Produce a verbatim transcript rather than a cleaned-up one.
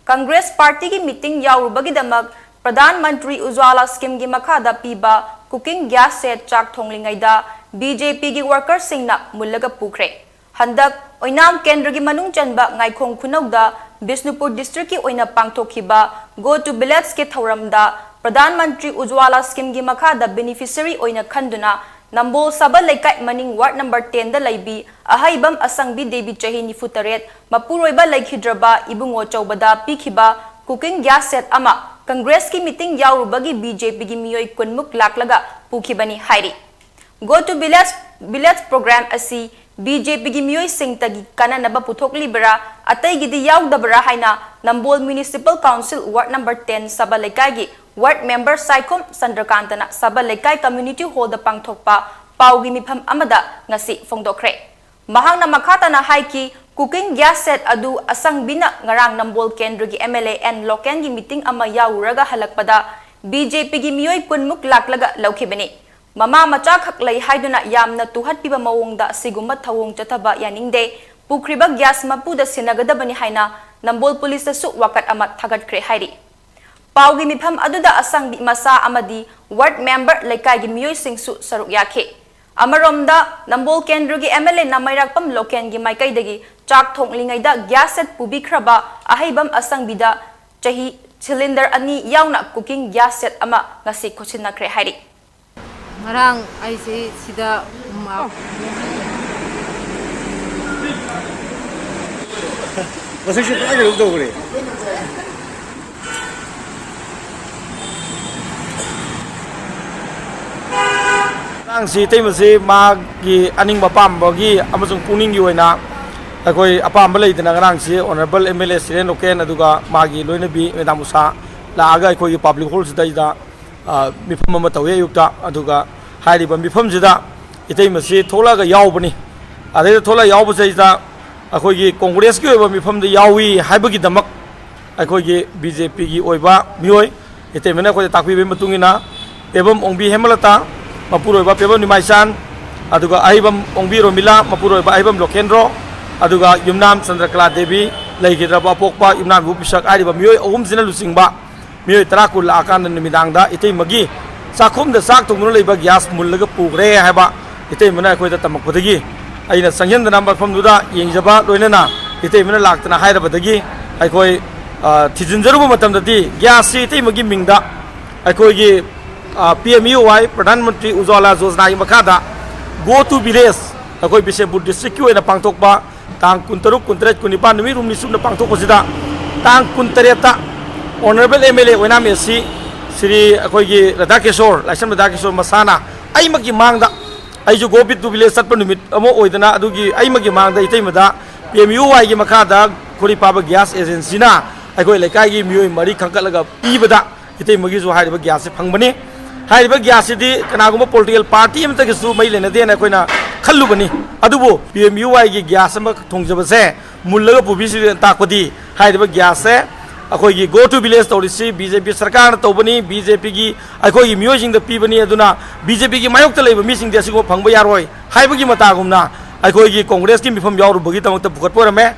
ꯀꯪꯒ꯭ꯔꯦꯁ ꯄꯥꯔꯇꯤꯒꯤ ꯃꯤꯇꯤꯡ ꯌꯥꯎꯔꯨꯕꯒꯤꯗꯃꯛ ꯄ꯭ꯔꯙꯥꯟ ꯃꯟꯇ꯭ꯔꯤ ꯎꯖ꯭ꯋꯥꯂꯥ ꯁ꯭ꯀꯤꯝꯒꯤ ꯃꯈꯥꯗ ꯄꯤꯕ cooking gas set ꯆꯥꯛ ꯊꯣꯡꯂꯤꯉꯩꯗ BJPꯒꯤ workerꯁꯤꯡꯅ ꯃꯨꯜꯂꯒ ꯄꯨꯈ꯭ꯔꯦ꯫ ꯍꯟꯗꯛ ꯑꯣꯏꯅꯥꯝ ꯀꯦꯟꯗ꯭ꯔꯒꯤ ꯃꯅꯨꯡ ꯆꯟꯕ ꯉꯥꯏꯈꯣꯡ ꯈꯨꯅꯧꯗ ꯕꯤꯁꯅꯨꯄꯨꯔ districtꯀꯤ ꯑꯣꯏꯅ ꯄꯥꯡꯊꯣꯛꯈꯤꯕ Go to Villageꯀꯤ ꯊꯧꯔꯝꯗ ꯄ꯭ꯔꯙꯥꯟ ꯃꯟꯇ꯭ꯔꯤ ꯎꯖ꯭ꯋꯥꯂꯥ ꯁ꯭ꯀꯤꯝꯒꯤ ꯃꯈꯥꯗ beneficiary ꯑꯣꯏꯅ ꯈꯟꯗꯨꯅ ꯅꯝꯕꯣꯜ ꯁꯕ ꯂꯩꯀꯥꯏ ꯃꯅꯤꯡ ward number tenꯗ ꯂꯩꯕꯤ ꯑꯍꯩꯕꯝ ꯑꯁꯪꯕꯤ ꯗꯦꯕꯤ ꯆꯍꯤ ꯅꯤꯐꯨ ꯇꯔꯦꯠ ꯃꯄꯨꯔꯣꯏꯕ ꯂꯩꯈꯤꯗ꯭ꯔꯕ ꯏꯕꯨꯡꯉꯣ ꯆꯧꯕꯗ ꯄꯤꯈꯤꯕ cooking gas set ꯑꯃ ꯀꯪꯒ꯭ꯔꯦꯁꯀꯤ ꯃꯤꯇꯤꯡ ꯌꯥꯎꯔꯨꯕꯒꯤ BJPꯒꯤ ꯃꯤꯑꯣꯏ ꯀꯨꯟꯃꯨꯛ ꯂꯥꯛꯂꯒ ꯄꯨꯈꯤꯕꯅꯤ ꯍꯥꯏꯔꯤ꯫ Go to Village, Village program ꯑꯁꯤ BJPꯒꯤ ꯃꯤꯑꯣꯏꯁꯤꯡꯇꯒꯤ ꯀꯥꯟꯅꯅꯕ ꯄꯨꯊꯣꯛꯂꯤꯕꯔꯥ, ꯑꯇꯩꯒꯤꯗꯤ ꯌꯥꯎꯗꯕꯔꯥ ꯍꯥꯏꯅ ꯅꯝꯕꯣꯜ Municipal Council ward number ten sub ꯂꯩꯀꯥꯏꯒꯤ ward member ꯁꯥꯏꯈꯣꯝ ꯆꯟꯗ꯭ꯔꯀꯥꯟꯇꯅ ꯁꯕ ꯂꯩꯀꯥꯏ community hallꯗ ꯄꯥꯡꯊꯣꯛꯄ ꯄꯥꯎꯒꯤ ꯃꯤꯐꯝ ꯑꯃꯗ ꯉꯁꯤ ꯐꯣꯡꯗꯣꯛꯈ꯭ꯔꯦ꯫ ꯃꯍꯥꯛꯅ ꯃꯈꯥ ꯇꯥꯅ ꯍꯥꯏꯈꯤ, cooking gas set ꯑꯗꯨ ꯑꯁꯪꯕꯤꯅ ꯉꯔꯥꯡ ꯅꯝꯕꯣꯜ ꯀꯦꯟꯗ꯭ꯔꯒꯤ MLA ꯑꯦꯟ ꯂꯣꯀꯦꯟꯒꯤ ꯃꯤꯇꯤꯡ ꯑꯃ ꯌꯥꯎꯔꯨꯔꯒ ꯍꯜꯂꯛꯄꯗ BJPꯒꯤ ꯃꯤꯑꯣꯏ ꯀꯨꯟꯃꯨꯛ ꯂꯥꯛꯂꯒ ꯂꯧꯈꯤꯕꯅꯤ꯫ ꯃꯃꯥ ꯃꯆꯥꯈꯛ ꯂꯩ ꯍꯥꯏꯗꯨꯅ ꯌꯥꯝꯅ ꯇꯨꯍꯠꯄꯤꯕ ꯃꯑꯣꯡꯗ ꯑꯁꯤꯒꯨꯝꯕ ꯊꯧꯑꯣꯡ ꯆꯠꯊꯕ ꯌꯥꯅꯤꯡꯗꯦ, ꯄꯨꯈ꯭ꯔꯤꯕ gas ꯃꯄꯨꯗ ꯁꯤꯟꯅꯒꯗꯕꯅꯤ ꯍꯥꯏꯅ ꯅꯝꯕꯣꯜ ꯄꯨꯂꯤꯁꯇꯁꯨ ꯋꯥꯀꯠ ꯑꯃ ꯊꯥꯒꯠꯈ꯭ꯔꯦ ꯍꯥꯏꯔꯤ꯫ ꯄꯥꯎꯒꯤ ꯃꯤꯐꯝ ꯑꯗꯨꯗ ꯑꯁꯪꯕꯤ ꯃꯆꯥ ꯑꯃꯗꯤ ward member ꯂꯩꯀꯥꯏꯒꯤ ꯃꯤꯑꯣꯏꯁꯤꯡꯁꯨ ꯁꯔꯨꯛ ꯌꯥꯈꯤ꯫ ꯑꯃꯔꯣꯝꯗ ꯅꯝꯕꯣꯜ ꯀꯦꯟꯗ꯭ꯔꯒꯤ MLAꯅ ꯃꯩꯔꯥꯛꯄꯝ ꯂꯣꯀꯦꯟꯒꯤ ꯃꯥꯏꯀꯩꯗꯒꯤ ꯆꯥꯛ ꯊꯣꯡꯂꯤꯉꯩꯗ gas set ꯄꯨꯕꯤꯈ꯭ꯔꯕ ꯑꯍꯩꯕꯝ ꯑꯁꯪꯕꯤꯗ ꯆꯍꯤ cylinder ꯑꯅꯤ ꯌꯥꯎꯅ cooking gas set ꯑꯃ ꯉꯁꯤ ꯈꯨꯠꯁꯤꯟꯅꯈ꯭ꯔꯦ ꯍꯥꯏꯔꯤ꯫ ꯉꯔꯥꯡ ꯑꯩꯁꯦ ꯁꯤꯗ ꯃ- ꯃꯁꯛꯁꯦ ꯄꯨꯔꯥ ꯀꯩꯅꯣꯝ ꯇꯧꯈ꯭ꯔꯦ꯫ ꯑꯉꯥꯡꯁꯤ ꯏꯇꯩꯃꯁꯤ ꯃꯥꯒꯤ ꯑꯅꯤꯡꯕ ꯑꯄꯥꯝꯕꯒꯤ ꯑꯃꯁꯨꯡ ꯄꯨꯛꯅꯤꯡꯒꯤ ꯑꯣꯏꯅ ꯑꯩꯈꯣꯏ ꯑꯄꯥꯝꯕ ꯂꯩꯗꯅ ꯉꯔꯥꯡꯁꯤ Honourable MLA ꯁꯤꯔꯦꯟ ꯂꯣꯀꯦꯟ ꯑꯗꯨꯒ ꯃꯥꯒꯤ ꯂꯣꯏꯅꯕꯤ ꯃꯦꯗꯥꯝ ꯎꯁꯥ ꯂꯥꯛꯑꯒ ꯑꯩꯈꯣꯏꯒꯤ public hallꯁꯤꯗꯩꯗ ꯃꯤꯐꯝ ꯑꯃ ꯇꯧꯏ ꯑꯌꯨꯛꯇ꯫ ꯑꯗꯨꯒ ꯍꯥꯏꯔꯤꯕ ꯃꯤꯐꯝꯁꯤꯗ ꯏꯇꯩꯃꯁꯤ ꯊꯣꯛꯂꯛꯑꯒ ꯌꯥꯎꯕꯅꯤ꯫ ꯑꯗꯩꯗ ꯊꯣꯛꯂꯛꯑ ꯌꯥꯎꯕꯁꯤꯗꯩꯗ ꯑꯩꯈꯣꯏꯒꯤ ꯀꯣꯡꯒ꯭ꯔꯦꯁꯀꯤ ꯑꯣꯏꯕ ꯃꯤꯐꯝꯗ ꯌꯥꯎꯏ ꯍꯥꯏꯕꯒꯤꯗꯃꯛ ꯑꯩꯈꯣꯏꯒꯤ BJPꯒꯤ ꯑꯣꯏꯕ ꯃꯤꯑꯣꯏ ꯏꯇꯩꯃꯅ ꯑꯩꯈꯣꯏꯗ ꯇꯥꯛꯄꯤꯕꯒꯤ ꯃꯇꯨꯡ ꯏꯟꯅ ꯄꯦꯕꯝ ꯑꯣꯡꯕꯤ ꯍꯦꯃꯂꯇꯥ, ꯃꯄꯨꯔꯣꯏꯕ ꯄꯦꯕꯝ ꯅꯤꯃꯥꯏꯆꯥꯟ, ꯑꯗꯨꯒ ꯑꯍꯩꯕꯝ ꯑꯣꯡꯕꯤ ꯔꯣꯃꯤꯂꯥ, ꯃꯄꯨꯔꯣꯏꯕ ꯑꯍꯩꯕꯝ ꯂꯣꯀꯦꯟꯗ꯭ꯔꯣ, ꯑꯗꯨꯒ ꯌꯨꯝꯅꯥꯝ ꯆꯟꯗ꯭ꯔꯀꯂꯥ ꯗꯦꯕꯤ, ꯂꯩꯈꯤꯗ꯭ꯔꯕ ꯑꯄꯣꯛꯄ ꯏꯃꯥ ꯏꯕꯣꯛ ꯄꯤꯁꯛ ꯍꯥꯏꯔꯤꯕ ꯃꯤꯑꯣꯏ ꯑꯍꯨꯝꯁꯤꯅ ꯂꯨꯆꯤꯡꯕ ꯃꯤꯑꯣꯏ ꯇꯔꯥ ꯀꯨꯟ ꯂꯥꯛꯑꯀꯥꯟꯗ ꯅꯨꯃꯤꯗꯥꯡꯗ ꯏꯇꯩꯃꯒꯤ ꯆꯥꯛꯈꯨꯝꯗ ꯆꯥꯛ ꯊꯣꯡꯗꯨꯅ ꯂꯩꯕ ꯒ꯭ꯌꯥꯁ ꯃꯨꯜꯂꯒ ꯄꯨꯈ꯭ꯔꯦ ꯍꯥꯏꯕ ꯏꯇꯩꯃꯅ ꯑꯩꯈꯣꯏꯗ ꯇꯝꯃꯛꯄꯗꯒꯤ ꯑꯩꯅ ꯆꯪꯁꯤꯟꯗꯅ ꯃꯐꯝꯗꯨꯗ ꯌꯦꯡꯖꯕ ꯂꯣꯏꯅꯅ ꯏꯇꯩꯃꯅ ꯂꯥꯛꯇꯅ ꯍꯥꯏꯔꯕꯗꯒꯤ ꯑꯩꯈꯣꯏ, ꯑ, ꯊꯤꯖꯤꯟꯖꯔꯨꯕ ꯃꯇꯝꯗꯗꯤ ꯒ꯭ꯌꯥꯁꯁꯤ ꯏꯇꯩꯃꯒꯤ ꯃꯤꯡꯗ ꯑꯩꯈꯣꯏꯒꯤ, ꯑ, ꯄꯤ ꯑꯦꯝ ꯌꯨ ꯋꯥꯏ, ꯄ꯭ꯔꯙꯥꯟ ꯃꯟꯇ꯭ꯔꯤ ꯎꯖ꯭ꯋꯥꯂꯥ ꯌꯣꯖꯅꯥꯒꯤ ꯃꯈꯥꯗ Go to Village ꯑꯩꯈꯣꯏ ꯕꯤꯁꯦꯝꯄꯨꯔ ꯗꯤꯁꯇ꯭ꯔꯤꯛꯀꯤ ꯑꯣꯏꯅ ꯄꯥꯡꯊꯣꯛꯄ ꯇꯥꯡ ꯀꯨꯟꯇꯔꯨꯛ, ꯀꯨꯟꯇꯔꯦꯠ, ꯀꯨꯟꯅꯤꯄꯥꯟ ꯅꯨꯃꯤꯠ ꯍꯨꯝꯅꯤ ꯆꯨꯞꯅ ꯄꯥꯡꯊꯣꯛꯄꯁꯤꯗ ꯇꯥꯡ ꯀꯨꯟꯇꯔꯦꯠꯇ Honourable M L A Oinam A C Shri ꯑꯩꯈꯣꯏꯒꯤ ꯔꯥꯙꯥꯀꯤꯁꯣꯔ, ꯂꯥꯏꯁ꯭ꯔꯝ ꯔꯥꯙꯥꯀꯤꯁꯣꯔ ꯃꯁꯥꯅ ꯑꯩꯃꯛꯀꯤ ꯃꯥꯡꯗ, ꯑꯩꯁꯨ Go to Village ꯆꯠꯄ ꯅꯨꯃꯤꯠ ꯑꯃ ꯑꯣꯏꯗꯅ ꯑꯗꯨꯒꯤ ꯑꯩꯃꯛꯀꯤ ꯃꯥꯡꯗ ꯏꯇꯩꯃꯗ ꯄꯤ ꯑꯦꯝ ꯌꯨ ꯋꯥꯏꯒꯤ ꯃꯈꯥꯗ ꯈꯣꯔꯤꯄꯥꯕ ꯒ꯭ꯌꯥꯁ ꯑꯦꯖꯦꯟꯁꯤꯅ ꯑꯩꯈꯣꯏ ꯂꯩꯀꯥꯏꯒꯤ ꯃꯤꯑꯣꯏ ꯃꯔꯤ ꯈꯟꯒꯠꯂꯒ ꯄꯤꯕꯗ ꯏꯇꯩꯃꯒꯤꯁꯨ ꯍꯥꯏꯔꯤꯕ ꯒ꯭ꯌꯥꯁꯁꯦ ꯐꯪꯕꯅꯤ꯫ ꯍꯥꯏꯔꯤꯕ ꯒ꯭ꯌꯥꯁꯁꯤꯗꯤ ꯀꯅꯥꯒꯨꯝꯕ ꯄꯣꯂꯤꯇꯤꯀꯦꯜ ꯄꯥꯔꯇꯤ ꯑꯃꯠꯇꯒꯤꯁꯨ ꯃꯔꯤ ꯂꯩꯅꯗꯦꯅ ꯑꯩꯈꯣꯏꯅ ꯈꯜꯂꯨꯕꯅꯤ꯫ ꯑꯗꯨꯕꯨ ꯄꯤ ꯑꯦꯝ ꯌꯨ ꯋꯥꯏꯒꯤ ꯒ꯭ꯌꯥꯁ ꯑꯃ ꯊꯣꯡꯖꯕꯁꯦ ꯃꯨꯜꯂꯒ ꯄꯨꯕꯤꯁꯤꯡꯗꯨꯅ ꯇꯥꯛꯄꯗꯤ ꯍꯥꯏꯔꯤꯕ ꯒ꯭ꯌꯥꯁꯁꯦ ꯑꯩꯈꯣꯏꯒꯤ Go to Village ꯇꯧꯔꯤꯁꯤ ꯕꯤ ꯖꯦ ꯄꯤ ꯁꯔꯀꯥꯔꯅ ꯇꯧꯕꯅꯤ, ꯕꯤ ꯖꯦ ꯄꯤꯒꯤ ꯑꯩꯈꯣꯏꯒꯤ ꯃꯤꯑꯣꯏꯁꯤꯡꯗ ꯄꯤꯕꯅꯤ꯫ ꯑꯗꯨꯅ ꯕꯤ ꯖꯦ ꯄꯤꯒꯤ ꯃꯥꯌꯣꯛꯇ ꯂꯩꯕ ꯃꯤꯁꯤꯡꯗꯤ ꯑꯁꯤꯒꯨꯝꯕ ꯐꯪꯕ ꯌꯥꯔꯣꯏ ꯍꯥꯏꯕꯒꯤ ꯃꯇꯥꯒꯨꯝꯅ ꯑꯩꯈꯣꯏꯒꯤ ꯀꯣꯡꯒ꯭ꯔꯦꯁꯀꯤ ꯃꯤꯐꯝ ꯌꯥꯎꯔꯨꯕꯒꯤꯗꯃꯛꯇ ꯄꯨꯈꯠꯄ ꯑꯣꯏꯔꯝꯃꯦ꯫